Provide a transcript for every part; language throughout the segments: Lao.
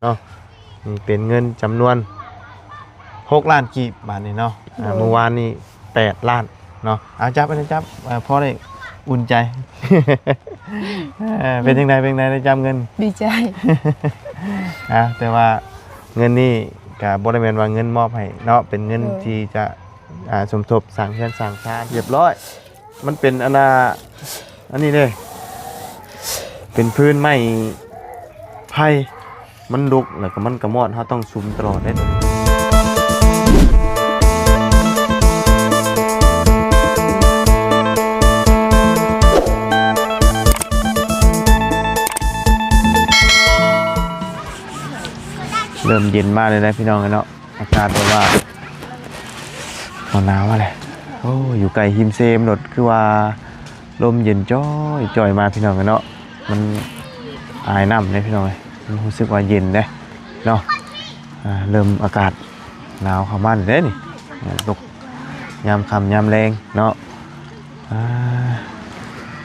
ເນາະ ນີ້ເປັນເງິນຈຳນວນຫົກລ້ານກີບບາດນີ້ເນາະ. ອ່າ ໂດຍ ມື້ວານນີ້ແປດລ້ານເນາະ. ເອົາ ຈັບອັນນີ້ ຈັບ ເອີ ພໍໄດ້ອຸ່ນໃຈ. ເອີ ເປັນຈັ່ງໃດ ເປັນຈັ່ງໃດ ໄດ້ຈັບເງິນ? ດີໃຈ. ອ່າ ແຕ່ວ່າເງິນນີ້ກະບໍ່ໄດ້ແມ່ນວ່າເງິນມອບໃຫ້ເນາະ ເປັນເງິນ ໂດຍ ທີ່ຈະ ອ່າ ສົມທົບສ້າງເຮືອນສ້າງຊານຮຽບຮ້ອຍ. ມັນເປັນອັນນ່າ ອັນນີ້ເດ້ ເປັນພື້ນໄມ້ໄຜ່ ມັນດົກ ແລ້ວກໍມັນກະມອດ ເຮົາຕ້ອງສຸມຕະຫຼອດເດ້. ເລີ່ມເຢັນມາແລ້ວນະ ພີ່ນ້ອງເອີຍເນາະ. ອາກາດແບບວ່າໜາວໆ ມາແລ້ວ. ໂອ້ ຢູ່ໃກ້ຮິມເຊ ມັນໂດດຄືວ່າລົມເຢັນຈ່ອຍໆ ມາ ພີ່ນ້ອງເອີຍເນາະ. ມັນອາຍນ້ຳເດ້ ພີ່ນ້ອງເອີຍ ມັນຮູ້ສຶກວ່າເຢັນເດ້ເນາະ. ອ່າ ເລີ່ມອາກາດໜາວເຂົ້າມາແລ້ວເດ້ນີ້ ຕົກຍາມຄ່ຳຍາມແລງເນາະ. ອ່າ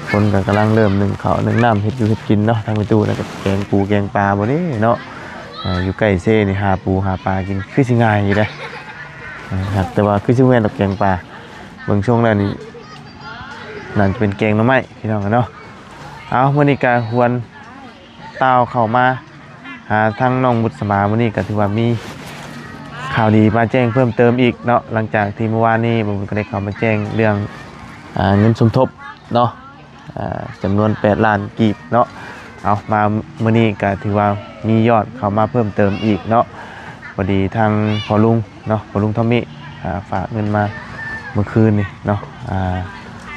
ຄົນກໍກຳລັງເລີ່ມໜຶ້ງເຂົ້າໜຶ້ງນ້ຳ ເຮັດຢູ່ເຮັດກິນເນາະ. ທາງແມ່ຕູ້ນະກໍແກງປູແກງປາບໍ່ເດ້ເນາະ. ອ່າ ຢູ່ໃກ້ເຊນີ້ຫາປູຫາປາກິນຄືຊິງ່າຍຢູ່ເດ້. ອ່າ ແຕ່ວ່າຄືຊິບໍ່ແມ່ນດອກແກງປາ ເບິ່ງຊົງແລ້ວນີ້ ໜ້າຈະເປັນແກງໜໍ່ໄມ້ ພີ່ນ້ອງເນາະ. ເອົາ ມື້ນີ້ກໍຫວນ ຕ່າວເຂົ້າມາຫາທາງນ້ອງບຸດສະບາ ມື້ນີ້ກໍຖືວ່າມີຂ່າວດີມາແຈ້ງເພີ່ມເຕີມອີກເນາະ. ຫຼັງຈາກທີ່ມື້ວານນີ້ບ່າວບຸນກໍໄດ້ເຂົ້າມາແຈ້ງເລື່ອງ ອ່າ ເງິນສົມທົບເນາະ ອ່າ ຈຳນວນແປດລ້ານກີບເນາະ. ເອົາ ມາມື້ນີ້ກໍຖືວ່າມີຍອດເຂົ້າມາເພີ່ມເຕີມອີກເນາະ. ພໍດີທາງພໍ່ລຸງເນາະ ພໍ່ລຸງທອມມີ ອ່າ ຝາກເງິນມາເມື່ອຄືນນີ້ເນາະ ອ່າ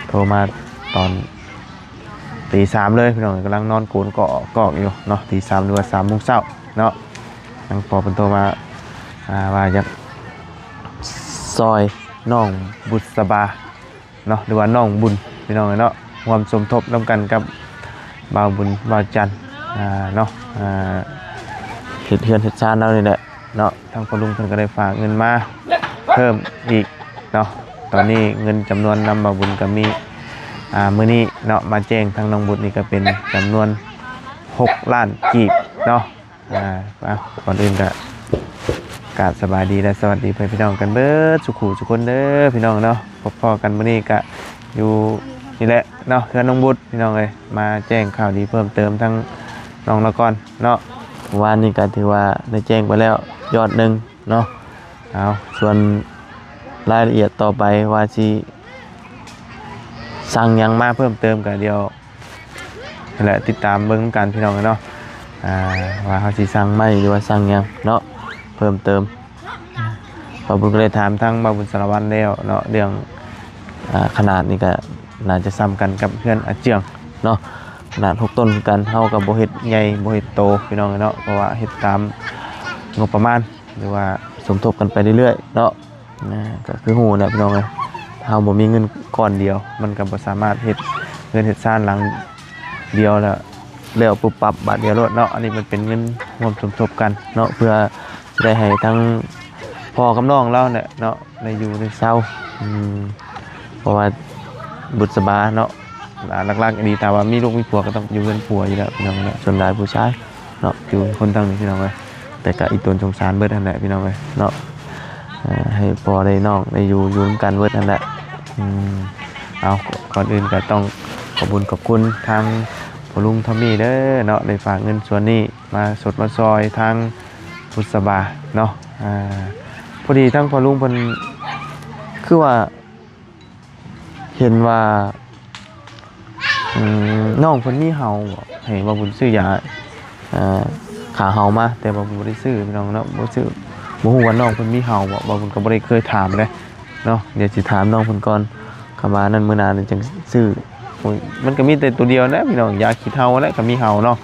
ໂທມາຕອນ ຕີສາມເລີຍ ພີ່ນ້ອງ ກຳລັງນອນໂກນກອກໆ ຢູ່ເນາະ. ຕີສາມ ຫຼືວ່າສາມໂມງເຊົ້າເນາະ ທາງພໍ່ເພິ່ນໂທມາ ອ່າ ວ່າຢາກຊ່ອຍນ້ອງບຸດສະບາເນາະ ຫຼືວ່ານ້ອງບຸນ ພີ່ນ້ອງເອີຍເນາະ ຮ່ວມສົມທົບນຳກັນກັບບ່າວບຸນ ບ່າວຈັນ ອ່າ ເນາະ ອ່າ ເຮັດເຮືອນເຮັດຊານເຮົານີ້ແຫຼະ ເນາະ. ທາງພໍ່ລຸງເພິ່ນກໍໄດ້ຝາກເງິນມາເພີ່ມອີກເນາະ. ຕອນນີ້ເງິນຈຳນວນນຳບ່າວບຸນກໍມີ ອ່າ ມື້ນີ້ເນາະ ມາແຈ້ງທາງນ້ອງບຸດນີ້ກໍເປັນຈຳນວນຫົກລ້ານກີບເນາະ. ອ່າ ເອົາ ກ່ອນອື່ນກໍກາບສະບາຍດີ ແລະ ສະຫວັດດີພໍ່ແມ່ພີ່ນ້ອງກັນເບິດສູ່ຄູ່ສູ່ຄົນເດີ ພີ່ນ້ອງເນາະ. ພົບພໍ້ກັນມື້ນີ້ກໍຢູ່ນີ້ແຫຼະເນາະ ເຮືອນນ້ອງບຸດ ພີ່ນ້ອງເອີຍ ມາແຈ້ງຂ່າວດີເພີ່ມເຕີມທາງນ້ອງລະກ່ອນເນາະ. ວານນີ້ກໍຖືວ່າໄດ້ແຈ້ງໄປແລ້ວຍອດໜຶ່ງເນາະ. ເອົາ ສ່ວນລາຍລະອຽດຕໍ່ໄປວ່າຊິສັ່ງຫຍັງມາເພີ່ມເຕີມ ກໍດຽວ ນັ້ນແຫຼະ ຕິດຕາມເບິ່ງນຳກັນ ພີ່ນ້ອງເອີຍເນາະ ອ່າ ວ່າເຮົາຊິສັ່ງໃໝ່ ຫຼືວ່າສັ່ງຫຍັງເນາະ ເພີ່ມເຕີມ. ບ່າວບຸນກໍໄດ້ຖາມທາງບ່າວບຸນສາລະວັນແລ້ວເນາະ ເລື່ອງ ອ່າ ຂະໜາດນີ້ກໍໜ້າຈະສ່ຳກັນກັບເຮືອນອາເຈືອງເນາະ ຂະໜາດຫົກຕົນຄືກັນ. ເຮົາກໍບໍ່ເຮັດໃຫຍ່ ບໍ່ເຮັດໂຕ ພີ່ນ້ອງເອີຍເນາະ ເພາະວ່າເຮັດຕາມງົບປະມານ ຫຼືວ່າສົມທົບກັນໄປເລື້ອຍໆ ເນາະ. ນະ ກໍຄືຮູ້ແຫຼະ ພີ່ນ້ອງເອີຍ ເຮົາບໍ່ມີເງິນກ້ອນດຽວ ມັນກໍບໍ່ສາມາດເຮັດເຮືອນເຮັດຊານຫຼັງດຽວແລ້ວ ແລ້ວປຸບປັບບາດດຽວໂລດເນາະ. ອັນນີ້ມັນເປັນເງິນຮ່ວມສົມທົບກັນເນາະ ເພື່ອຈະໄດ້ໃຫ້ທັງພໍ່ກັບນ້ອງລາວແຫຼະເນາະ ໄດ້ຢູ່ໄດ້ເຊົາ. ອືມ ເພາະວ່າບຸດສະບາເນາະ ອ່າ ຫຼັກໆ ອີ່ຫຼີ ຖ້າວ່າມີລູກມີຜົວກໍຕ້ອງຢູ່ເຮືອນຜົວຢູ່ແລ້ວ ພີ່ນ້ອງເນາະ ສ່ວນຫຼາຍຜູ້ຊາຍ ເນາະ ຢູ່ຄົນທາງນີ້ ພີ່ນ້ອງເອີຍ. ແຕ່ກະອີ່ຕົນສົງສານເບິດຫັ້ນແຫຼະ ພີ່ນ້ອງເອີຍເນາະ ເອີ ໃຫ້ພໍ່ໄດ້ນ້ອງໄດ້ຢູ່ ຢູ່ນຳກັນເບິດຫັ້ນແຫຼະ. ອືມ ເອົາ ກ່ອນອື່ນກໍຕ້ອງຂອບບຸນຂອບຄຸນທາງພໍ່ລຸງທອມມີເດີເນາະ ໄດ້ຝາກເງິນສ່ວນນີ້ມາຊົດມາຊ່ອຍທາງບຸດສະບາເນາະ. ອ່າ ພໍດີທາງພໍ່ລຸງເພິ່ນຄືວ່າ ເຫັນວ່າ ອືມ ນ້ອງເພິ່ນມີເຫົ່າບໍ ໃຫ້ບ່າວບຸນຊື້ຢາ ເອີ ຂາເຫົ່າມາ ແຕ່ວ່າບໍ່ໄດ້ຊື້ ພີ່ນ້ອງເນາະ ບໍ່ຊື້ ບໍ່ຮູ້ວ່ານ້ອງເພິ່ນມີເຫົ່າບໍ ບ່າວບຸນກໍບໍ່ໄດ້ເຄີຍຖາມເດ້ເນາະ. ດຽວຊິຖາມນ້ອງເພິ່ນກ່ອນ ຄຳວ່ານັ້ນ ມື້ໜ້າຈັ່ງຊື້. ໂອ້ຍ ມັນກໍມີແຕ່ໂຕດຽວນະ ພີ່ນ້ອງ ຢາຂີ້ເຫົ່າແຫຼະ ກໍມີເຫົ່າເນາະ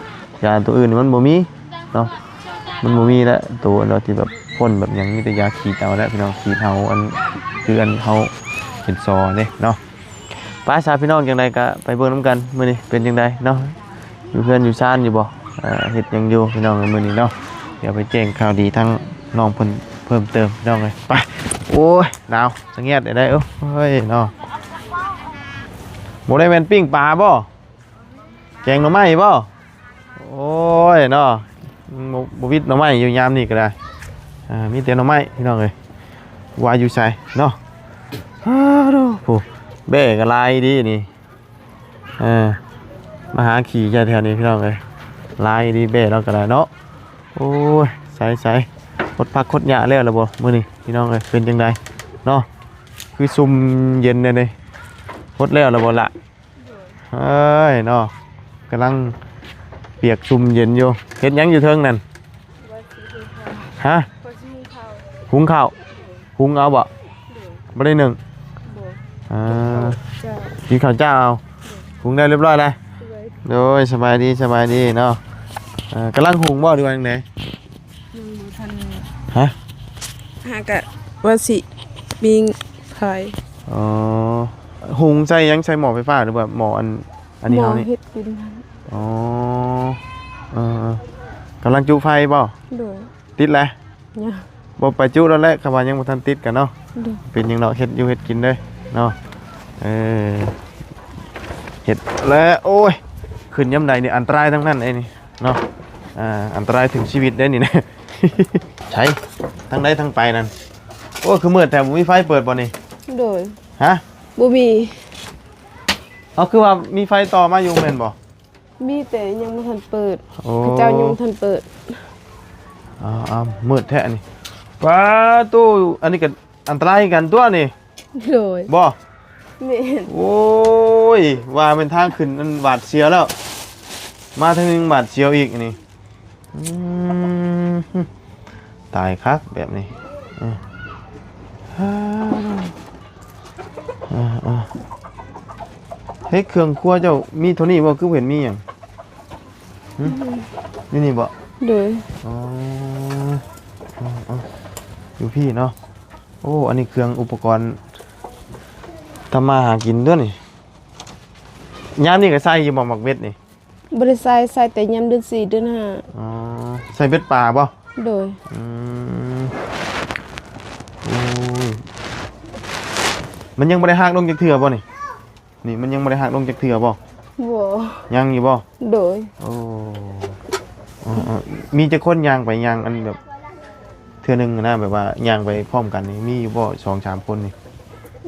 ຢາໂຕອື່ນມັນບໍ່ມີ ເນາະ ມັນບໍ່ມີແລ້ວ ໂຕອັນທີ່ແບບພົ່ນແບບຫຍັງ ມີແຕ່ຢາຂີ້ເຫົ່າແຫຼະ ພີ່ນ້ອງ ຂີ້ເຫົ່າ ອັນ ຄືອັນເຮົາເປັນສໍເດ້ເນາະ. ໄປຊະ ພີ່ນ້ອງ ຈັ່ງໃດກໍໄປເບິ່ງນຳກັນ ມື້ນີ້ເປັນຈັ່ງໃດເນາະ ຢູ່ເຮືອນຢູ່ຊານຢູ່ບໍ່ ເຮັດຫຍັງຢູ່ ພີ່ນ້ອງ ມື້ນີ້ເນາະ. ດຽວໄປແຈ້ງຂ່າວດີທາງນ້ອງເພິ່ນເພີ່ມເຕີມ ພີ່ນ້ອງເອີຍ ໄປ. ໂອ້ຍ ໜາວສະແງດໄດ້ ໂອ້ຍເນາະ ບໍ່ໄດ້ແມ່ນປີ້ງປາບໍ? ແກງໜໍ່ໄມ້ບໍ? ໂອ້ຍເນາະ ບໍ່ ບໍ່ວິດໜໍ່ໄມ້ຢູ່ຍາມນີ້ກໍໄດ້ ອ່າ ມີແຕ່ໜໍ່ໄມ້ພີ່ນ້ອງເອີຍ ວ່າຢູ່ໃສເນາະ. ອ້າໂທ້ ແບ້ກໍຫຼາຍດີນີ້ ເອີ ມາຫາຂີ້ໃສ່ແຖວນີ້ພີ່ນ້ອງເອີຍ ຫຼາຍດີແບ້ລາວກໍໄດ້ເນາະ. ໂອ້ຍ ໃສໆ ຄົດຜັກຄົດຫຍ້າແລ້ວລະບໍ່ມື້ນີ້ພີ່ນ້ອງເອີຍ ເປັນຈັ່ງໃດເນາະ ຄືຊຸ່ມເຢັນແນວນີ້ ຄົດແລ້ວລະບໍ່ລະ? ເອີຍເນາະ ກຳລັງປຽກຊຸ່ມເຢັນຢູ່ ເຮັດຫຍັງຢູ່ເທິງນັ້ນ? ຮະ? ຫຸງເຂົ້າ ຫຸງເຂົ້າ ຫຸງເອົາບໍ່? ບໍ່ໄດ້ໜຶ້ງ ອ່າ ກິນເຂົ້າຈ້າວ ຫຸງໄດ້ຮຽບຮ້ອຍແລ້ວ. ໂດຍ ສະບາຍດີ ສະບາຍດີເນາະ ເອີ ກຳລັງຫຸງບໍ່ ຫຼືວ່າຈັ່ງໃດ? ຍັງບໍ່ທັນ ຮະ? ຫາກະວ່າຊິປີ້ງຂາຍ. ອໍ ຫຸງໃສ່ຫຍັງ ໃສ່ໝໍ້ໄຟຟ້າ ຫຼືວ່າໝໍ້ອັນ ອັນນີ້ເຮົານີ້? ເຮັດກິນ. ອໍ ເອີໆ ກຳລັງຈຸໄຟບໍ່? ໂດຍ ຕິດແລ້ວ? ຍັງ ບໍ່ໄປຈຸແລ້ວແຫຼະ ຄຳວ່າຍັງບໍ່ທັນຕິດກັນເນາະ. ໂດຍ ເປັນຫຍັງເນາະ ເຮັດຢູ່ເຮັດກິນເດີເນາະ ເອີ ເຮັດແລ້ວ ໂອ້ຍ ຂຶ້ນຍາມໃດນີ້ອັນຕະລາຍທັງນັ້ນເດ້ນີ້ ເນາະ ອ່າ ອັນຕະລາຍເຖິງຊີວິດເດ້ນີ້ນະ. ໃສ ທາງໃດທາງໄປນັ້ນ? ໂອ້ ຄືມືດແທ້ ບໍ່ມີໄຟເປີດບໍ່ນີ້? ໂດຍ ຮະ? ບໍ່ມີ. ເອົາ ຄືວ່າມີໄຟຕໍ່ມາຢູ່ແມ່ນບໍ່? ມີແຕ່ຍັງບໍ່ທັນເປີດ ໂອ້ ເຂົາເຈົ້າຍັງບໍ່ທັນເປີດ. ອ້າວ ອ້າວ ມືດແທ້ນີ້ ປາໂຕ ອັນນີ້ກໍອັນຕະລາຍຄືກັນຕົວນີ້. ໂດຍ ບໍ່? ແມ່ນ. ໂອ້ຍ ວ່າແມ່ນທາງຂຶ້ນອັນຫວາດສຽວແລ້ວ ມາທາງນີ້ຫວາດສຽວອີກນີ້. ອືມ ຕາຍຄັກແບບນີ້ ເອີ ເອີ ເອີ ເອີ ເຮັດເຄື່ອງຄົວເຈົ້າມີເທົ່ານີ້ບໍ່? ຄືບໍ່ເຫັນມີຫຍັງ ຫຶ? ອືມ ຢູ່ນີ້ບໍ່? ໂດຍ ອໍ ອໍ ອໍ ຢູ່ພີ້ເນາະ. ໂອ້ ອັນນີ້ເຄື່ອງອຸປະກອນທຳມາຫາກິນຕົວນີ້. ຍາມນີ້ກໍໃສ່ຢູ່ບໍ່ ໝາກເບັດນີ້? ບໍ່ໄດ້ໃສ່ ໃສ່ແຕ່ຍາມເດືອນສີ່ເດືອນຫ້າ. ອໍ ໃສ່ເບັດປາບໍ່? ໂດຍ ອືມ ໂອ້ຍ ມັນຍັງບໍ່ໄດ້ຫັກລົງຈັກເທື່ອບໍ່ນີ້? ນີ້ມັນຍັງບໍ່ໄດ້ຫັກລົງຈັກເທື່ອບໍ່? ບໍ່ ຍັງຢູ່ບໍ່? ໂດຍ ໂອ້ ເອີໆ ມີຈັກຄົນຍ່າງໄປຍ່າງອັນແບບເທື່ອໜຶ່ງນະ ແບບວ່າຍ່າງໄປພ້ອມກັນນີ້ ມີຢູ່ບໍ່ ສອງສາມຄົນນີ້?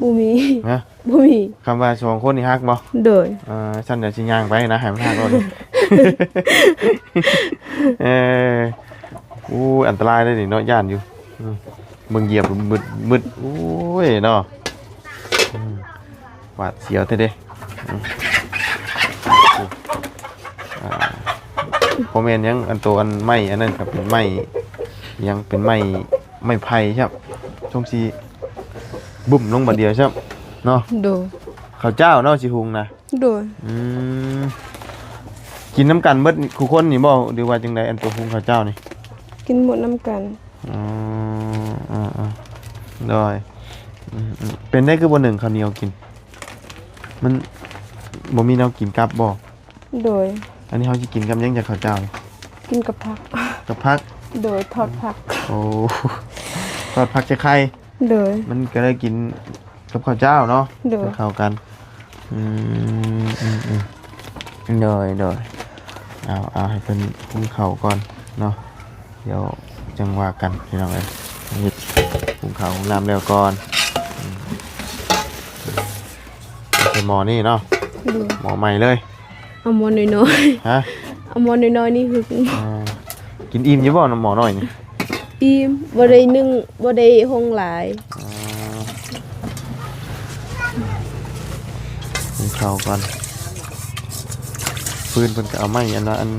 ບໍ່ມີ ຮະ? ບໍ່ມີ. ຄຳວ່າສອງຄົນນີ້ຮັກບໍ່? ໂດຍ ເອີ ຊັ້ນດຽວຊິຍ່າງໄປນະ ໃຫ້ມັນຮັກໂລດ. ເອີ ໂອ້ຍ ອັນຕະລາຍເດ້ນີ້ເນາະ ຢ້ານຢູ່ ອືມ ເບິ່ງຢຽບມືດໆ ໂອ້ຍເນາະ ອືມ ຫວາດສຽວແທ້ເດ້ ອືມ ອ່າ ບໍ່ແມ່ນຫຍັງ ອັນໂຕອັນໄມ້ອັນນັ້ນກໍເປັນໄມ້ຫຍັງ ເປັນໄມ້ ໄມ້ໄຜ່ຊ້ຳ ຊົງຊິ ບຸ້ມລົງບາດດຽວຊ້ຳເນາະ. ໂດຍ ເຂົ້າເຈົ້າເນາະ ຊິຫຸງນະ. ໂດຍ ອືມ ກິນນຳກັນເບິດຄູ່ຄົນນີ້ບໍ່ ຫຼືວ່າຈັ່ງໃດ ອັນໂຕຫຸງເຂົ້າເຈົ້ານີ້? ກິນໝົດນຳກັນ. ອໍ ເອີໆ ໂດຍ ອືມໆ ເປັນໄດຄືບໍ່ໜຶ້ງເຂົ້າໜຽວກິນ? ມັນບໍ່ມີແນວກິນກັບບໍ່? ໂດຍ ອັນນີ້ເຮົາຊິກິນກັບຫຍັງ ຈາກເຂົ້າເຈົ້າ? ກິນກັບຜັກ. ກັບຜັກ? ໂດຍ ທອດຜັກ. ໂອ້ ທອດຜັກໃສ່ໄຂ່. ໂດຍ ມັນກໍໄດ້ກິນກັບເຂົ້າເຈົ້າເນາະ. ໂດຍ ເຂົ້າກັນ. ອືມ ອືມໆ ໂດຍໆ ເອົາ ເອົາໃຫ້ເພິ່ນຫຸງເຂົ້າກ່ອນເນາະ. ດຽວຈັ່ງວ່າກັນພີ່ນ້ອງເອີຍ ເຮັດຫຸງເຂົ້າຫຸງນ້ຳແລ້ວກ່ອນ. ອືມ ໃສ່ໝໍ້ນີ້ເນາະ. ໂດຍ ໝໍ້ໃໝ່ເລີຍ. ເອົາໝໍ້ນ້ອຍໆ. ຮະ? ເອົາໝໍ້ນ້ອຍໆນີ້ຫຶກ. ອ່າ ກິນອີ່ມຢູ່ບໍ່ ໝໍ້ນ້ອຍນີ້? ອີ່ມ ບໍ່ໄດ້ໜຶ້ງ ບໍ່ໄດ້ຫຸງຫຼາຍ. ອ່າ ຫຸງເຂົ້າກ່ອນ. ຟືນເພິ່ນກໍເອົາໄມ້ອັນວ່າອັນ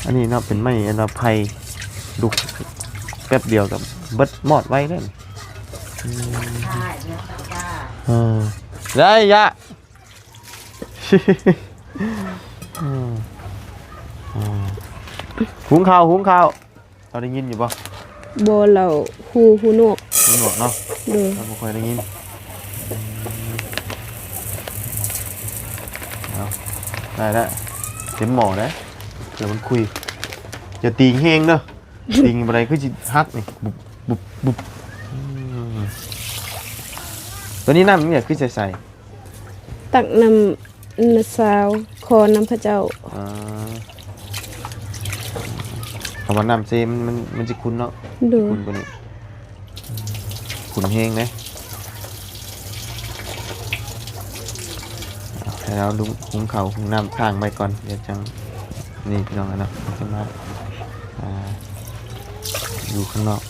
ອັນນີ້ເນາະ ເປັນໄມ້ອັນວ່າໄຜ່ ດຸກແປັບດຽວກໍເບິດມອດໄວເດ້. ອືມ ເອີ ໄດ້ຍະ. ອືມ ອືມ ຫຸງເຂົ້າ ຫຸງເຂົ້າ. ເຮົາໄດ້ຍິນຢູ່ບໍ່? ບໍ່ ລາວຫູ ຫູໜວກ. ຫູໜວກເນາະ. ໂດຍ ລາວບໍ່ຄ່ອຍໄດ້ຍິນ. ເອົາ ໄດ້ແລ້ວ ເຕັມໝໍ້ເດ້. ເພື່ອມັນຄຸຍ ຢ່າຕີງແຮງເດີ ຕີງບໍ່ໄດ້ຄືຊິຫັກນີ້ ບຸບ ບຸບ ບຸບ. ອືມ ຕົວນີ້ນ້ຳມັນຄືໃສໆ? ຕັກນ້ຳ ນ້ຳຊາວ ຂໍນ້ຳເຂົາເຈົ້າ. ອ່າ ເພາະວ່ານ້ຳເຊມັນ ມັນ ມັນຊິຂຸ່ນເນາະ. ໂດຍ. ຂຸ່ນກວ່ານີ້ ຂຸ່ນແຮງເດ້. ໃຫ້ລາວຫຸງເຂົ້າຫຸງນ້ຳຄ້າງໄວ້ກ່ອນ ດຽວຈັ່ງ ນີ້ພີ່ນ້ອງເນາະ ຈະມາ ອ່າ ຢູ່ຂ້າງນອກ.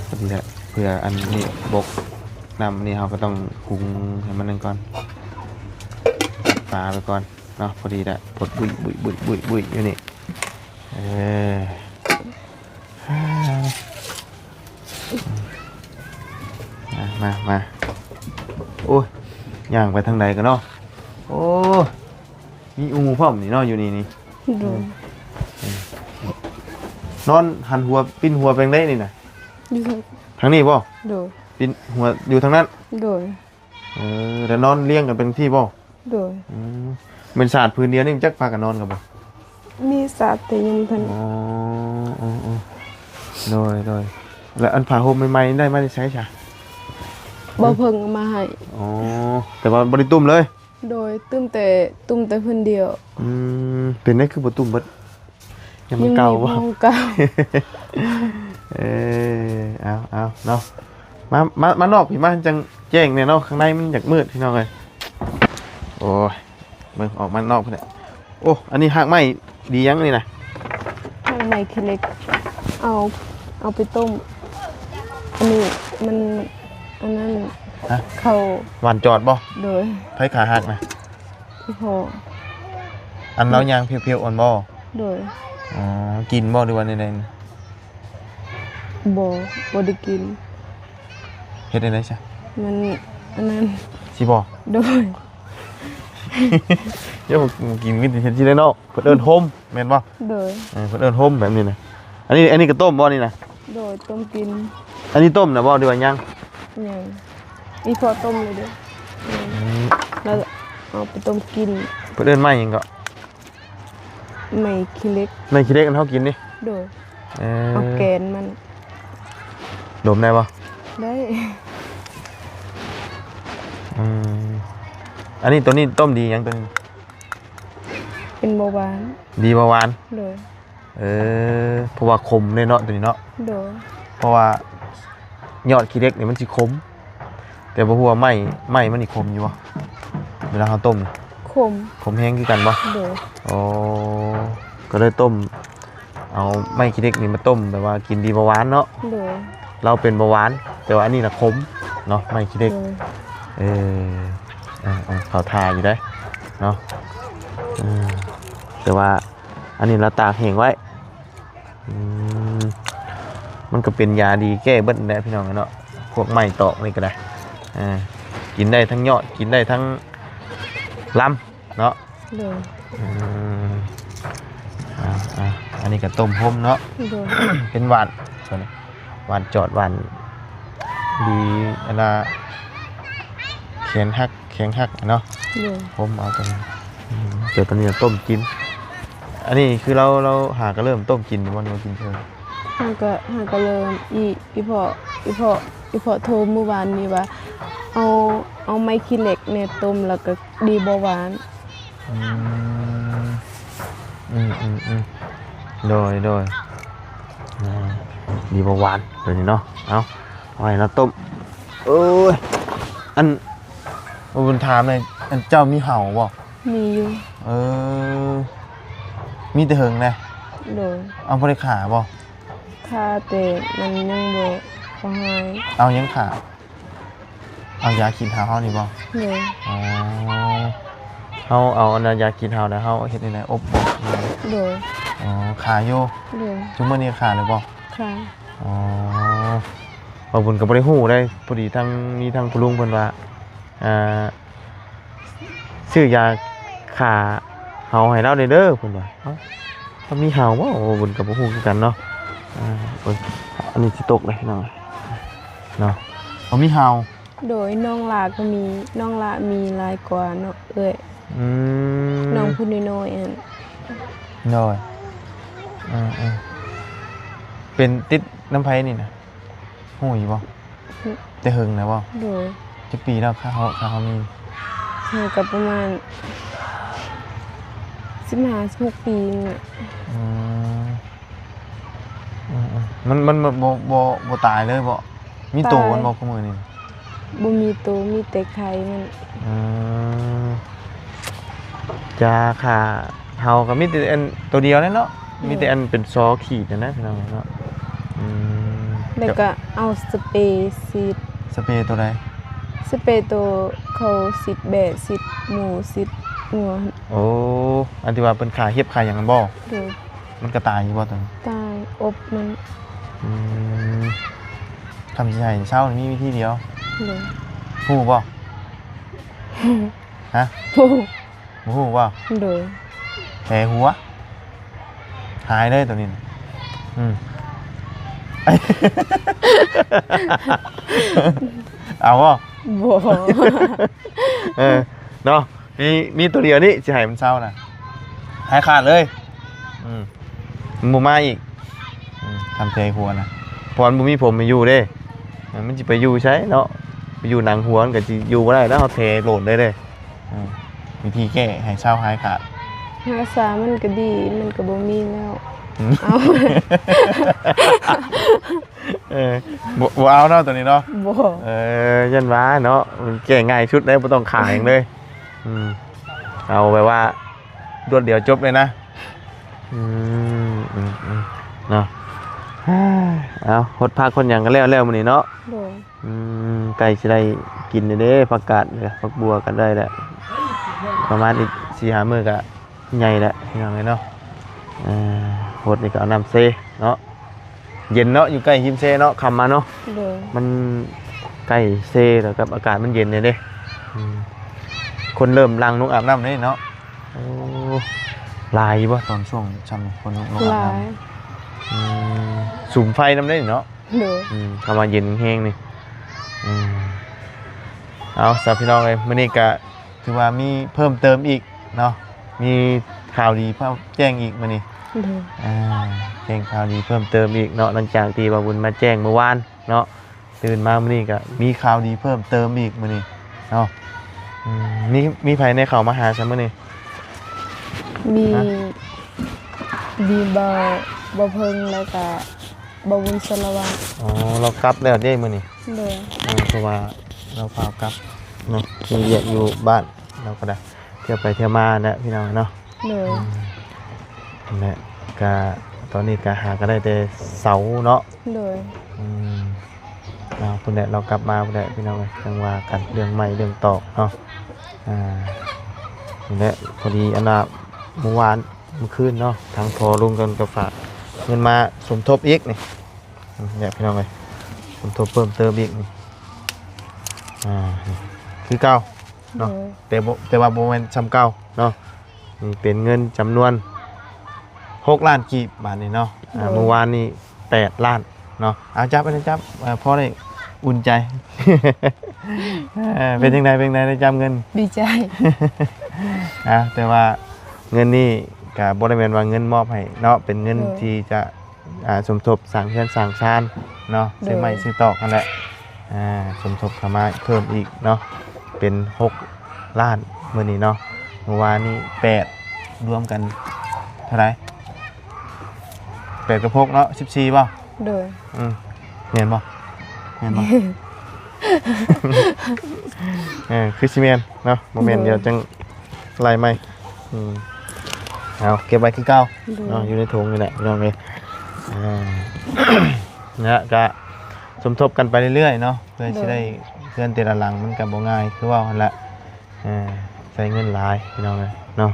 ພໍດີແຫຼະ ເພື່ອອັນນີ້ບົກ ນ້ຳນີ້ເຮົາກໍຕ້ອງຫຸງໃຫ້ມັນນັ້ນກ່ອນ ປິດຝາໄວ້ກ່ອນເນາະ. ພໍດີແຫຼະ ພົດບຸ້ຍໆໆໆຢູ່ນີ້. ເອີ ມາ ມາ ມາ. ໂອ້ຍ ຍ່າງໄປທາງໃດກັນເນາະ. ໂອ້ຍ ມີອູພ້ອມນີ້ເນາະ ຢູ່ນີ້ນີ້. ໂດຍ. ເອີ ນອນຫັນຫົວ ປິ່ນຫົວໄປທາງໃດນີ້ນະ? ຢູ່ທາງ ທາງນີ້ບໍ່? ໂດຍ. ປິ່ນຫົວຢູ່ທາງນັ້ນ? ໂດຍ. ເອີ ແລ້ວນອນລຽງກັນເປັນທີ່ບໍ່? ໂດຍ. ອືມ ແມ່ນສາດພື້ນດຽວນີ້ ຈັກພາກັນນອນກັນບໍ່? ມີສາດແຕ່ຍັງບໍ່ທັນ. ອໍ ເອີໆ ໂດຍໆ. ແລ້ວອັນຜ້າຫົ່ມໃໝ່ໆ ໄດ້ມາແຕ່ໃສຊະ? ບໍ່ເພິ່ງເອົາມາໃຫ້. ອໍ ແຕ່ວ່າບໍ່ໄດ້ຕຸ້ມເລີຍ? ໂດຍ ຕຸ້ມແຕ່ ຕຸ້ມແຕ່ພື້ນດຽວ. ອືມ ເປັນໄດ ຄືບໍ່ຕຸ້ມເບິດ? ຍັງມັນເກົ່າບໍ່? ຍັງມີຂອງເກົ່າ. ເອີ ເອົາໆ ເນາະ ມາ ມາ ມານອກພີ້ ມາຈັ່ງແຈ້ງແດ່ເນາະ ຂ້າງໃນມັນຢາກມືດພີ່ນ້ອງເອີຍ. ໂອ້ຍ ເບິ່ງອອກມານອກພຸ້ນແຫຼະ. ໂອ້ ອັນນີ້ຮາກໄມ້ດີຫຍັງນີ້ນະ? ຮາກໄມ້ຂີ້ເຫຼັກ ເອົາ ເອົາໄປຕົ້ມ. ອັນນີ້ມັນ ອັນນັ້ນ ຮະ? ເຂົ້າ ຫວ່ານຈອດບໍ່? ໂດຍ. ໃຜຂາຮາກນະ? ອີ່ພໍ່. ອັນລາວຍ່າງພຽວໆ ອ່ອນບໍ່? ໂດຍ. ອໍ ກິນບໍ່ ຫຼືວ່າແນວໃດ? ບໍ່ ບໍ່ໄດ້ກິນ. ເຮັດແນວໃດຊະ? ມັນ ອັນນັ້ນ ຊິບໍ່? ໂດຍ. ເຈົ້າບໍ່ກິນ ມີແຕ່ເຮັດຊິໄດ້ເນາະ. ເພິ່ນເອີ້ນໂຮມແມ່ນບໍ່? ໂດຍ. ເອີ ເພິ່ນເອີ້ນໂຮມແບບນີ້ນະ. ອັນນີ້ ອັນນີ້ກໍຕົ້ມບໍ່ນີ້ນະ? ໂດຍ ຕົ້ມກິນ. ອັນນີ້ຕົ້ມນະບໍ່ ຫຼືວ່າຍັງ? ຍັງ. ອີ່ພໍ່ຕົ້ມເລີຍເດ້. ອືມ ແລ້ວເອົາໄປຕົ້ມກິນ. ເພິ່ນເອີ້ນໄມ້ຫຍັງເກາະ? ໄມ້ຂີ້ເຫຼັກ. ໄມ້ຂີ້ເຫຼັກອັນເຮົາກິນນີ້? ໂດຍ. ເອີ ເອົາແກນມັນ. ດົມໄດ້ບໍ່? ໄດ້. ອືມ ອັນນີ້ ໂຕນີ້ຕົ້ມດີຫຍັງໂຕນີ້? ເປັນເບົາຫວານ. ດີເບົາຫວານ? ໂດຍ. ເອີ ເພາະວ່າຂົມເດ້ເນາະ ໂຕນີ້ເນາະ. ໂດຍ. ເພາະວ່າຍອດຂີ້ເຫຼັກນີ້ມັນຊິຂົມ ແຕ່ບໍ່ຮູ້ວ່າໄມ້ ໄມ້ມັນນີ້ຂົມຢູ່ບໍ່ ເວລາເຮົາຕົ້ມ? ຂົມ. ຂົມແຮງຄືກັນບໍ່? ໂດຍ. ໂອ້ ກໍເລີຍຕົ້ມ ເອົາໄມ້ຂີ້ເຫຼັກນີ້ມາຕົ້ມ ແບບວ່າກິນດີເບົາຫວານເນາະ. ໂດຍ. ລາວເປັນເບົາຫວານ ແຕ່ວ່າອັນນີ້ນະຂົມເນາະ ໄມ້ຂີ້ເຫຼັກ. ໂດຍ. ເອີ ເອີ ເອີ ເຂົ້າທ່າຢູ່ເດ້ເນາະ. ເອີ ແຕ່ວ່າອັນນີ້ລາວຕາກແຫ້ງໄວ້. ອືມ ມັນກໍເປັນຢາດີແກ້ເບິດແຫຼະພີ່ນ້ອງເນາະ ພວກໄມ້ຕອກນີ້ກໍໄດ້. ເອີ ກິນໄດ້ທັງຍອດ ກິນໄດ້ທັງລຳເນາະ. ໂດຍ. ອືມ ອ່າໆ ອັນນີ້ກໍຕົ້ມໂຮມເນາະ. ໂດຍ. ເປັນຫວ່ານ ຫວ່ານຈອດ ຫວ່ານດີ ອັນນ່າ ແຂນຫັກ ແຂງຫັກເນາະ. ໂດຍ. ໂຮມເອົາຕົວນີ້ ອືມ ເຈົ້າຕົວນີ້ຕົ້ມກິນ. ອັນນີ້ຄືລາວ ລາວຫາກໍເລີ່ມຕົ້ມກິນບໍ່ ຫຼືວ່າກິນເທິງ? ຫາກໍ ຫາກໍເລີ່ມ ອີ ອີພໍ່ ອີພໍ່ ອີພໍ່ໂທມື້ວານນີ້ວ່າ ເອົາ ເອົາໄມ້ຂີ້ເຫຼັກແນ່ຕົ້ມ ແລ້ວກໍດີເບົາຫວານ. ອືມ ອືມໆໆ ໂດຍ ໂດຍ. ອ່າ ດີເບົາຫວານຕົວນີ້ເນາະ. ເອົາ ເອົາໃຫ້ລາວຕົ້ມ. ໂອ້ຍ ອັນ ບໍ່ບຸນຖາມແດ່ ອັນເຈົ້າມີເຫົ່າບໍ່? ມີຢູ່. ເອີ ມີແຕ່ເຫິງແຫຼະ. ໂດຍ. ເອົາ ບໍ່ໄດ້ຂ້າບໍ່? ຂ້າ ແຕ່ມັນຍັງບໍ່ ບໍ່ຫາຍ. ເອົາຫຍັງຂ້າ? ເອົາຢາຂີ້ເຫົ່າເຮົານີ້ບໍ່? ໂດຍ. ອໍ ເຮົາເອົາອັນນ່າ ຢາຂີ້ເຫົ່າແລ້ວເຮົາເຮັດຈັ່ງໃດ ອົບບໍ່? ໂດຍ. ອໍ ຂ້າຢູ່. ໂດຍ. ທຸກມື້ນີ້ຂ້າຢູ່ບໍ່? ຂ້າ. ອໍ ບ່າວບຸນກໍບໍ່ໄດ້ຮູ້ເດ້. ພໍດີທາງ ມີທາງພໍ່ລຸງເພິ່ນວ່າ ອ່າ ຊື້ຢາຂ້າເຫົ່າໃຫ້ລາວແດ່ເດີ ເພິ່ນວ່າ. ເອົ້າ ເຂົາມີເຫົ່າບໍ່? ບ່າວບຸນກໍບໍ່ຮູ້ຄືກັນເນາະ. ອ່າ ເບິ່ງ ອັນນີ້ຊິຕົກເດ້ພີ່ນ້ອງເນາະ. ເຂົາມີເຫົ່າ. ໂດຍ. ນ້ອງຫຼ້າກໍມີ ນ້ອງຫຼ້າມີຫຼາຍກວ່າເນາະເອື້ອຍ. ອືມ ນ້ອງຜູ້ນ້ອຍໆ ອັນ. ໂດຍ. ເອີໆ ເປັນຕິດນຳໃຜນີ້ນະ? ຮູ້ຢູ່ບໍ່? ອືມ ແຕ່ເຫິງແລ້ວບໍ່? ໂດຍ. ຈັກປີແລ້ວ ຂ້າເຮົາ ຂ້າເຮົາມີ? ເຮົາກໍປະມານສິບຫ້າ ສິບຫົກປີນີ້ແຫຼະ. ອືມ ອືມໆ ມັນ ມັນ ມັນບໍ່ ບໍ່ ບໍ່ຕາຍເລີຍບໍ? ມີໂຕມັນບໍ ຕາຍ ຄູ່ມື້ນີ້? ບໍ່ມີໂຕ ມີແຕ່ໄຂ່ມັນ. ອືມ ຢາຂ້າເຫົ່າກໍມີແຕ່ອັນໂຕດຽວແຫຼະເນາະ ອືມ ມີແຕ່ອັນເປັນຊໍຂີດຫັ້ນນະ ພີ່ນ້ອງເນາະ. ອືມ ແລ້ວກໍເອົາສະເປສີດ. ສະເປໂຕໃດ? ສະເປໂຕເຂົາສີດແບ້ ສີດໝູ ສີດງົວ. ໂອ້ ອັນທີ່ວ່າເພິ່ນຂ້າເຫັບຂ້າຫຍັງຫັ້ນບໍ? ໂດຍ. ມັນກໍຕາຍຢູ່ບໍ່ຕອນ? ຕາຍ ອົບມັນ. ອືມ ຄັນຊິໃຫ້ເຊົານີ້ມີວິທີດຽວ. ໂດຍ. ຮູ້ບໍ່? ຮະ? ຮູ້. ບໍ່ຮູ້ບໍ່? ໂດຍ. ແຜຫົວ ຫາຍເລີຍໂຕນີ້ນະ. ອືມ ເອົາບໍ່? ບໍ່. ເອີ ເນາະ ມີ ມີໂຕດຽວນີ້ຊິໃຫ້ມັນເຊົານະ ຫາຍຂາດເລີຍ. ອືມ ມັນບໍ່ມາອີກ. ອືມ ທຳແຜຫົວນະ ເພາະມັນບໍ່ມີຜົມໃຫ້ຢູ່ເດ້. ເອີ ມັນຊິໄປຢູ່ໃສເນາະ ໄປຢູ່ໜັງຫົວມັນກໍຊິຢູ່ບໍ່ໄດ້ແລ້ວ ເຮົາແຜໂຫຼນເລີຍເດ້. ເອີ ວິທີແກ້ໃຫ້ເຊົາຫາຍຂາດ ຮັກສາມັນກໍດີ ມັນກໍບໍ່ມີແລ້ວ. ອືມ ເອົາ ເອີ ບໍ່ ບໍ່ເອົາເນາະໂຕນີ້ເນາະ. ບໍ່. ເອີ ຢ້ານວ່າເນາະ ມັນແກ້ງ່າຍສຸດເດ້ ບໍ່ຕ້ອງຂາຫຍັງເລີຍ. ອືມ ເອົາແບບວ່າລວດດຽວຈົບເລີຍນະ. ອືມ ອືມ ເນາະ ເອົາ ຫົດຜັກຫົດຫຍັງກໍແລ້ວ ແລ້ວມື້ນີ້ເນາະ. ໂດຍ. ອືມ ໃກ້ຊິໄດ້ກິນແລ້ວເດ້ ຜັກກາດ ຜັກບົວກໍໄດ້ແລ້ວ ປະມານອີກສີ່ຫ້າມື້ກໍໃຫຍ່ແລ້ວ ພີ່ນ້ອງເອີຍເນາະ. ເອີ ຫົດນີ້ກໍເອົານ້ຳເຊເນາະ ເຢັນເນາະ ຢູ່ໃກ້ຮິມເຊເນາະ ຄ່ຳມາເນາະ. ໂດຍ. ມັນໃກ້ເຊແລ້ວກັບອາກາດມັນເຢັນແດ່ເດ້. ອືມ ຄົນເລີ່ມຫຼັ່ງລົງອາບນ້ຳເດ້ເນາະ. ໂອ້ ຫຼາຍຢູ່ບໍ່ຕອນຊ່ວງຊ່ຳນີ້ ຄົນລົງອາບນ້ຳ? ຫຼາຍ. ອືມ ສຸມໄຟນຳເດ້ເນາະ. ໂດຍ. ອືມ ຄຳວ່າເຢັນແຮງນີ້. ອືມ ເອົາຊະ ພີ່ນ້ອງເອີຍ ມື້ນີ້ກະຖືວ່າມີເພີ່ມເຕີມອີກເນາະ ມີຂ່າວດີມາແຈ້ງອີກມື້ນີ້. ໂດຍ. ອ່າ ແຈ້ງຂ່າວດີເພີ່ມເຕີມອີກເນາະ ຫຼັງຈາກທີ່ບ່າວບຸນມາແຈ້ງມື້ວານເນາະ. ຕື່ນມາມື້ນີ້ກໍມີຂ່າວດີເພີ່ມເຕີມອີກມື້ນີ້ເນາະ. ອືມ ມີ ມີໃຜແດ່ເຂົ້າມາຫາຊະມື້ນີ້? ມີ ຮະ? ມີບ່າວ ບ່າວເພິ່ງ ແລ້ວກໍບ່າວບຸນສາລະວັນ. ອໍ ລາວກັບແລ້ວເດ້ມື້ນີ້? ໂດຍ. ເອີ ເພາະວ່າລາວພາກັບເນາະ ມີວຽກຢູ່ບ້ານ ລາວກໍໄດ້ ທ່ຽວໄປທ່ຽວມາແຫຼະພີ່ນ້ອງເນາະ. ໂດຍ. ອືມ ນັ້ນແຫຼະ ກະຕອນນີ້ກະຫາກໍໄດ້ແຕ່ເສົາເນາະ. ໂດຍ. ອືມ ເອົາ ພຸ້ນແຫຼະ ລາວກັບມາພຸ້ນແຫຼະພີ່ນ້ອງເອີຍ ຈັ່ງວ່າກັນເລື່ອງໄມ້ເລື່ອງຕອກເນາະ. ອ່າ ນີ້ແຫຼະ ພໍດີອັນວ່າມື້ວານ ມື້ຄືນເນາະ ທາງພໍ່ລຸງເພິ່ນກໍຝາກເງິນມາສົມທົບອີກນີ້ ນີ້ພີ່ນ້ອງເອີຍ ສົມທົບເພີ່ມເຕີມອີກນີ້ ອ່າ ນີ້ຄືເກົ່າເນາະ. ໂດຍ. ແຕ່ບໍ່ ແຕ່ວ່າບໍ່ແມ່ນຊ່ຳເກົ່າເນາະ ນີ້ເປັນເງິນຈຳນວນຫົກລ້ານກີບບາດນີ້ເນາະ. ອ່າ ໂດຍ. ມື້ວານນີ້ແປດລ້ານເນາະ. ເອົາ ຈັບ ອັນນີ້ຈັບ ເອີ ພໍໄດ້ອຸ່ນໃຈ. ເອີ ເປັນຈັ່ງໃດ ເປັນຈັ່ງໃດ ໄດ້ຈັບເງິນ? ດີໃຈ. ອ່າ ແຕ່ວ່າເງິນນີ້ກະບໍ່ໄດ້ແມ່ນວ່າເງິນມອບໃຫ້ເນາະ ເປັນເງິນ ໂດຍ ທີ່ຈະ ອ່າ ສົມທົບສ້າງເຮືອນສ້າງຊານເນາະ ໂດຍ ຊື້ໄມ້ຊື້ຕອກຫັ້ນແຫຼະ. ອ່າ ສົມທົບເຂົ້າມາເພີ່ມອີກເນາະ ເປັນຫົກລ້ານມື້ນີ້ເນາະ. ມື້ວານນີ້ແປດ ລວມກັນເທົ່າໃດ? ແປດກັບຫົກເນາະ ສິບສີ່ບໍ່? ໂດຍ. ອືມ ແມ່ນບໍ່? ແມ່ນບໍ່? ເອີ ຄືຊິແມ່ນເນາະ ບໍ່ແມ່ນ ໂດຍ ດຽວຈັ່ງໄລ່ໃໝ່. ອືມ ເອົາ ເກັບໄວ້ຄືເກົ່າ ໂດຍ ເນາະ ຢູ່ໃນຖົງນີ້ແຫຼະ ພີ່ນ້ອງເອີຍ. ອ່າ ນະ ກະສົມທົບກັນໄປເລື້ອຍໆເນາະ ເພື່ອ ໂດຍ ຊິໄດ້ເຮືອນແຕ່ລະຫຼັງ ມັນກະບໍ່ງ່າຍ ຄືເວົ້າຫັ້ນລະ. ເອີ ໃຊ້ເງິນຫຼາຍ ພີ່ນ້ອງເອີຍເນາະ.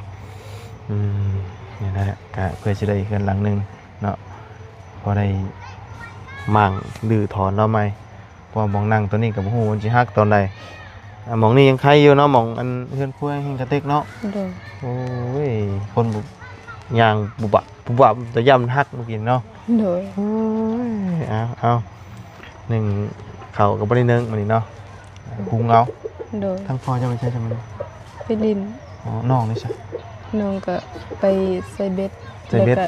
ອືມ ນີ້ແຫຼະ ກະເພື່ອຊິໄດ້ເຮືອນຫຼັງໜຶ່ງເນາະ ພໍໄດ້ມ້າງຮື້ຖອນເນາະໃໝ່ ເພາະວ່າໝ່ອງນັ່ງໂຕນີ້ກໍບໍ່ຮູ້ວ່າມັນຊິຫັກຕອນໃດ. ອ່າ ໝ່ອງນີ້ຍັງໄຄຢູ່ເນາະ ໝ່ອງອັນເຮືອນຄົວແຮງກະເຕັກເນາະ. ໂດຍ. ໂອ້ຍ ຄົນ ຍ່າງບຸບບັບ ປຸບປັບ ຕາຢ້ານມັນຫັກມື້ກີ້ເນາະ. ໂດຍ. ໂອ້ຍ ເອົາ ເອົາ ໜຶ້ງເຂົ້າກໍບໍ່ໄດ້ໜຶ້ງມື້ນີ້ເນາະ ອືມ ຫຸງເອົາ. ໂດຍ. ທາງພໍ່ເຈົ້າໄປໃສຊະມື້ນີ້? ໄປຫຼິ້ນ. ອໍ ນ້ອງນີ້ຊະ? ນ້ອງກໍໄປໃສ່ເບັດ ໃສ່ເບັດ ແລ້ວກໍ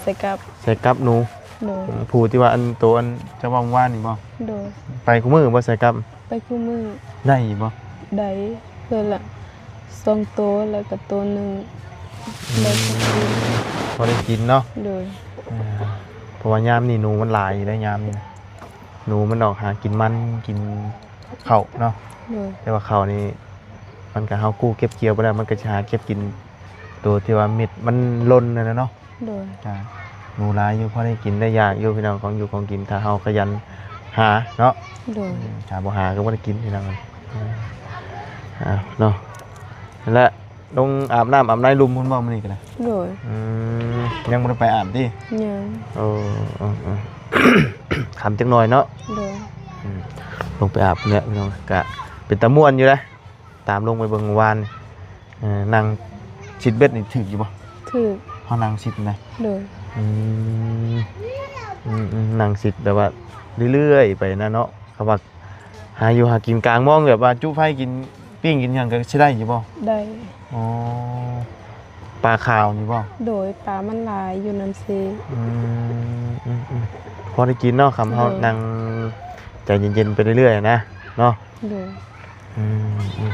ໃສ່ກັບ ໃສ່ກັບໜູ. ໂດຍ. ອືມ ຜູ້ທີ່ວ່າອັນໂຕອັນເຈົ້າເວົ້າມື້ວານນີ້ບໍ່? ໂດຍ. ໄປຄູ່ມື້ບໍ່ໃສ່ກັບ? ໄປຄູ່ມື້. ໄດ້ຢູ່ບໍ່? ໄດ້ ເທື່ອລະສອງໂຕ ແລ້ວກໍໂຕໜຶ່ງ. ອືມ ໄດ້ພໍກິນ ພໍໄດ້ກິນເນາະ. ໂດຍ. ອ່າ ະວ່າຍາມນີ້ໜູມັນຫຼາຍຢູ່ໄດ໋ ຍາມນີ້ນະ ໜູມັນອອກຫາກິນມັນ ກິນເຂົ້າເນາະ. ໂດຍ ແຕ່ວ່າເຂົ້ານີ້ ມັນກໍ ເຮົາກູ້ເກັບກ່ຽວໄປແລ້ວ ມັນກໍຊິຫາເກັບກິນໂຕທີ່ວ່າເມັດມັນຫຼົ່ນນັ້ນນະເນາະ. ໂດຍ ກະໜູຫຼາຍຢູ່ ພໍໄດ້ກິນໄດ້ຢາກຢູ່ພີ່ນ້ອງ ຂອງຢູ່ຂອງກິນ ຖ້າເຮົາຂະຫຍັນຫາເນາະ. ໂດຍ ອືມ ຖ້າບໍ່ຫາກໍບໍ່ໄດ້ກິນພີ່ນ້ອງ. ອືມ ອ້າວເນາະ ແລະ ລົງອາບນ້ຳອາບໃນລຸ່ມພຸ້ນບໍ່ມື້ນີ້ກໍໄດ້? ໂດຍ ອືມ ຍັງບໍ່ໄດ້ໄປອາບຕິ? ຍັງ. ໂອ້ ເອີໆ ຄ່ຳຈັກໜ້ອຍເນາະ. ໂດຍ ອືມ ລົງໄປອາບແຫຼະພີ່ນ້ອງ ກະເປັນຕາມ່ວນຢູ່ເດ້. ຕາມລົງໄປເບິ່ງວານ ເອີ ນັ່ງຊິດເບັດນີ້ຖືກຢູ່ບໍ່? ຖືກ. ເຮົານັ່ງຊິດນະ? ໂດຍ ອືມ ອືມໆ ນັ່ງຊິດແບບວ່າເລື້ອຍໆ ໄປນະເນາະ. ຄຳວ່າຫາຢູ່ຫາກິນກາງມອງ ແບບວ່າຈຸໄຟກິນ ປີ້ງກິນຫຍັງກໍຊິໄດ້ຢູ່ບໍ່? ໄດ້. ອໍ ປາຂາວນີ້ບໍ່? ໂດຍ ປາມັນຫຼາຍຢູ່ນ້ຳເຊ. ອືມ ອືມໆ ພໍໄດ້ກິນເນາະ ຄຳເຮົາ ໂດຍ ນັ່ງໃຈເຢັນໆ ໄປເລື້ອຍໆ ນະເນາະ. ໂດຍ ອືມ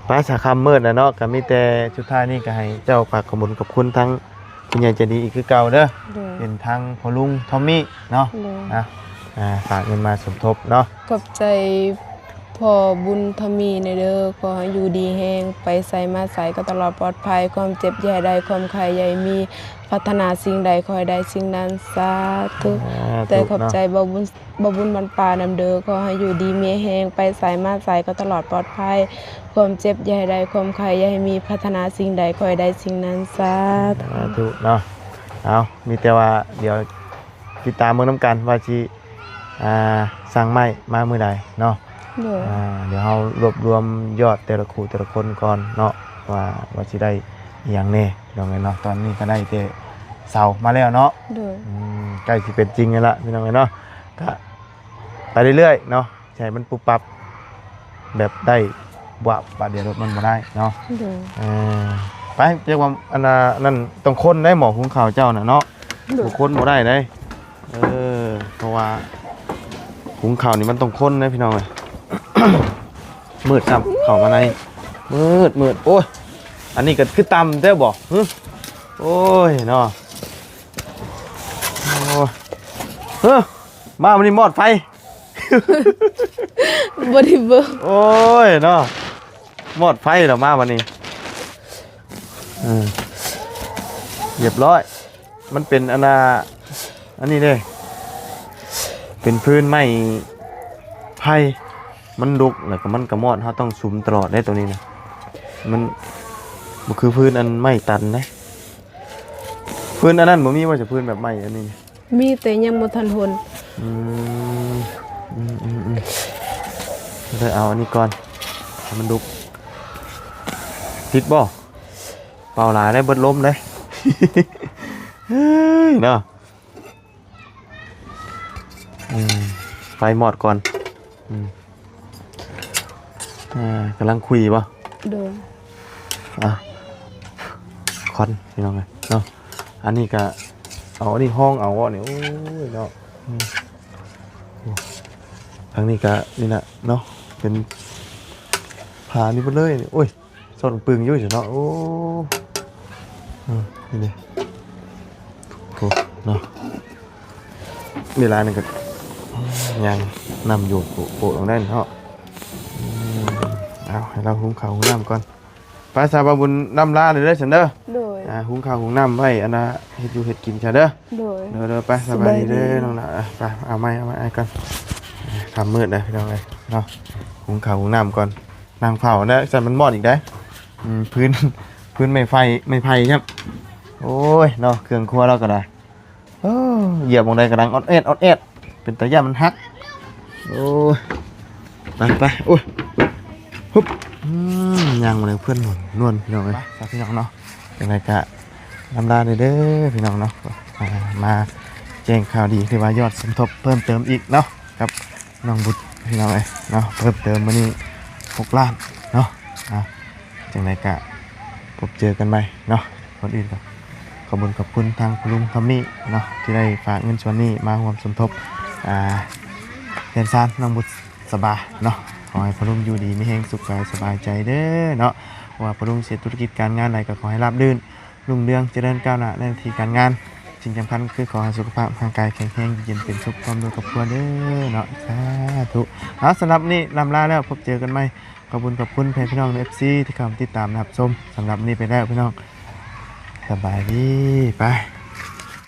ໆ ໄປສາ ຄ່ຳມືດແລ້ວເນາະ ກໍມີແຕ່ສຸດທ້າຍນີ້ກໍໃຫ້ເຈົ້າຝາກຂອບຄຸນຂອບຄຸນທາງຜູ້ໃຫຍ່ໃຈດີອີກຄືເກົ່າເດີ. ໂດຍ ເປັນທາງພໍ່ລຸງທອມມີ້ເນາະ. ໂດຍ ອ່ະ ອ່າ ຝາກເງິນມາສົມທົບເນາະ. ຂອບໃຈພໍ່ບຸນທຳມີແດ່ເດີ ຂໍໃຫ້ຢູ່ດີແຮງ ໄປໃສມາໃສກໍຕະຫຼອດປອດໄພ ຄວາມເຈັບຢ່າໃຫ້ໄດ້ ຄວາມໄຂ້ຢ່າໃຫ້ມີ ປາດຖະໜາສິ່ງໃດຂໍໃຫ້ໄດ້ສິ່ງນັ້ນ ສາທຸ. ສາທຸ ແຕ່ຂອບໃຈ ເນາະ ເບົາບຸນ ເບົາບຸນບ້ານປ່ານຳເດີ ຂໍໃຫ້ຢູ່ດີມີແຮງ ໄປໃສມາໃສກໍຕະຫຼອດປອດໄພ ຄວາມເຈັບຢ່າໃຫ້ໄດ້ ຄວາມໄຂ້ຢ່າໃຫ້ມີ ປາດຖະໜາສິ່ງໃດຂໍໃຫ້ໄດ້ສິ່ງນັ້ນ ສາທຸ. ສາທຸເນາະ. ເອົາ ມີແຕ່ວ່າດຽວຕິດຕາມເບິ່ງນຳກັນວ່າຊິ ອ່າ ສັ່ງໄມ້ມາມື້ໃດເນາະ. ໂດຍ ອ່າ ດຽວເຮົາລວບລວມຍອດແຕ່ລະຄູ່ແຕ່ລະຄົນກ່ອນເນາະ ວ່າ ວ່າຊິໄດ້ອີ່ຫຍັງແດ່ ພີ່ນ້ອງເອີຍເນາະ. ຕອນນີ້ກໍໄດ້ແຕ່ເສົາມາແລ້ວເນາະ. ໂດຍ ອືມ ໃກ້ຊິເປັນຈິງແລ້ວລະ ພີ່ນ້ອງເອີຍເນາະ. ກະໄປເລື້ອຍໆ ເນາະ ໃຫ້ມັນປຸບປັບ ແບບໄດ້ບວບບາດດຽວໂລດ ມັນບໍ່ໄດ້ເນາະ. ໂດຍ ເອີ ໄປ ເອີ້ນວ່າ ອັນນ່າ ອັນນັ້ນຕ້ອງຄົນໄດ໋ ໝໍ້ຫຸງເຂົ້າເຈົ້ານະເນາະ. ໂດຍ ບໍ່ຄົນບໍ່ໄດ້ເດ້. ເອີ ເພາະວ່າຫຸງເຂົ້ານີ້ມັນຕ້ອງຄົນເດ້ພີ່ນ້ອງເອີຍ. ມືດຊ້ຳ ເຂົ້າມາໃນ ມືດ ມືດ. ໂອ້ຍ ອັນນີ້ກໍຄືຕ່ຳແທ້ບໍ? ຫຶ ໂອ້ຍເນາະ. ໂອ້ຍ ເຮີ ມາມື້ນີ້ມອດໄຟ ບໍ່ໄດ້ເບິ່ງ. ໂອ້ຍເນາະ ມອດໄຟແລ້ວມາບັດນີ້. ເອີ ຮຽບຮ້ອຍ. ມັນເປັນອັນນ່າ ອັນນີ້ເດ້ ເປັນພື້ນໄມ້ໄຜ່ ມັນດົກ ແລ້ວກໍມັນກໍມອດ ເຮົາຕ້ອງສຸມຕະຫຼອດເດ້ໂຕນີ້ນະ. ມັນບໍ່ຄືພື້ນອັນໄມ້ຕັນເດ້. ພື້ນອັນນັ້ນບໍ່ມີບໍ່ ຈະພື້ນແບບໄມ້ອັນນີ້? ມີແຕ່ຍັງບໍ່ທັນຫົນ. ອືມ ອືມໆໆ ໄດ້ເອົາອັນນີ້ກ່ອນ ໃຫ້ມັນດຸກ. ຕິດບໍ່? ເປົ່າຫຼາຍໄດ້ ເບິດລົມເດ້. ເຮີ້ຍເນາະ. ອືມ ໄຟມອດກ່ອນ. ອືມ ອ່າ ກຳລັງຄຸຍບໍ່? ໂດຍ. ອ່ະ ຄວັນ ພີ່ນ້ອງເອີຍເນາະ. ອັນນີ້ກະເອົາອັນນີ້ຮອງເອົາເນາະ. ໂອ້ຍເນາະ. ອືມ ໂອ້ ທາງນີ້ກະນີ້ແຫຼະເນາະ ເປັນຜ້ານີ້ເບິດເລີຍ. ໂອ້ຍ ຊອດປຶງຢູ່ຊັ້ນເນາະ. ໂອ້ ອືມ ນີ້ເດ້ ໂອ້ ເນາະ. ເວລານີ້ກໍຍ່າງນຳຢູ່ ໂປະໆ ລົງໄດ້ເນາະ. ອືມ ເອົາ ໃຫ້ລາວຫຸງເຂົ້າຫຸງນ້ຳກ່ອນ. ໄປຊະ ບ່າວບຸນ ນຳລາເດີຊັ້ນເດີ. ໂດຍ. ອ່າ ຫຸງເຂົ້າຫຸງນ້ຳໄວ້ ອັນນ່າ ເຮັດຢູ່ເຮັດກິນຊະເດີ. ໂດຍ. ໂດຍໆ ໄປ ສະບາຍດີເດີ ສະບາຍດີ ນ້ອງລາ. ເອີ ໄປ ເອົາໄມ້ ເອົາໄມ້ ອ້າຍກ່ອນ. ຄ່ຳມືດແລ້ວ ພີ່ນ້ອງເອີຍເນາະ. ຫຸງເຂົ້າຫຸງນ້ຳກ່ອນ ນັ່ງເຝົ້າແລ້ວ ຊັ້ນມັນມອດອີກໄດ໋. ອືມ ພື້ນ ພື້ນໄມ້ໄຜ່ ໄມ້ໄຜ່ ໂອ້ຍເນາະ ເຄື່ອງຄົວລາວກໍໄດ້. ໂອ້ ຢຽບໝ່ອງໃດກໍດັງອອດແອດ ອອດແອດ ເປັນຕາຢ້ານມັນຫັກ. ໂອ້ຍ ໄປ ໄປ ໂອ້ຍ ຫຶບ ອືມ ຍ່າງມາເລີຍເພື່ອນ ນວນ ນວນ ພີ່ນ້ອງເອີຍ. ໄປ ພີ່ນ້ອງເນາະ ຈັ່ງໃດກະ ນຳລາເດີ ເດີ ພີ່ນ້ອງເນາະ. ອ່າ ມາແຈ້ງຂ່າວດີ ຖືວ່າຍອດສົມທົບເພີ່ມເຕີມອີກເນາະ ກັບນ້ອງບຸດ ພີ່ນ້ອງເອີຍເນາະ. ເພີ່ມເຕີມມື້ນີ້ ຫົກລ້ານເນາະ. ອ່າ ຈັ່ງໃດກະພົບເຈີກັນໃໝ່ເນາະ. ກ່ອນອື່ນກໍຂອບຄຸນ ຂອບຄຸນທາງພໍ່ລຸງທອມມີ້ເນາະ ທີ່ໄດ້ຝາກເງິນສ່ວນນີ້ມາຮ່ວມສົມທົບ ອ່າ ເຮືອນຊານນ້ອງບຸດສະບາເນາະ. ຂໍໃຫ້ພໍ່ລຸງຢູ່ດີມີແຮງ ສຸກກາຍສະບາຍໃຈເດີເນາະ. ບໍ່ວ່າພໍ່ລຸງຊິເຮັດທຸລະກິດການງານໃດ ກໍຂໍໃຫ້ລາບລື່ນ ຮຸ່ງເຮືອງ ຈະເລີນກ້າວໜ້າໃນໜ້າທີ່ການງານ ສິ່ງສຳຄັນຄືຂໍໃຫ້ສຸຂະພາບຮ່າງກາຍແຂງແຮງ ຢູ່ເຢັນເປັນສຸກ ພ້ອມດ້ວຍຄອບຄົວເດີເນາະ ສາທຸ. ເອົາ ສຳລັບມື້ນີ້ລ່ຳລາແລ້ວ ພົບເຈີກັນໃໝ່. ຂອບຄຸນ ຂອບຄຸນແຟນພີ່ນ້ອງ ເອັຟຊີ ທີ່ເຂົ້າມາຕິດຕາມຮັບຊົມ. ສຳລັບມື້ນີ້ໄປແລ້ວພີ່ນ້ອງ ສະບາຍດີ ໄປ.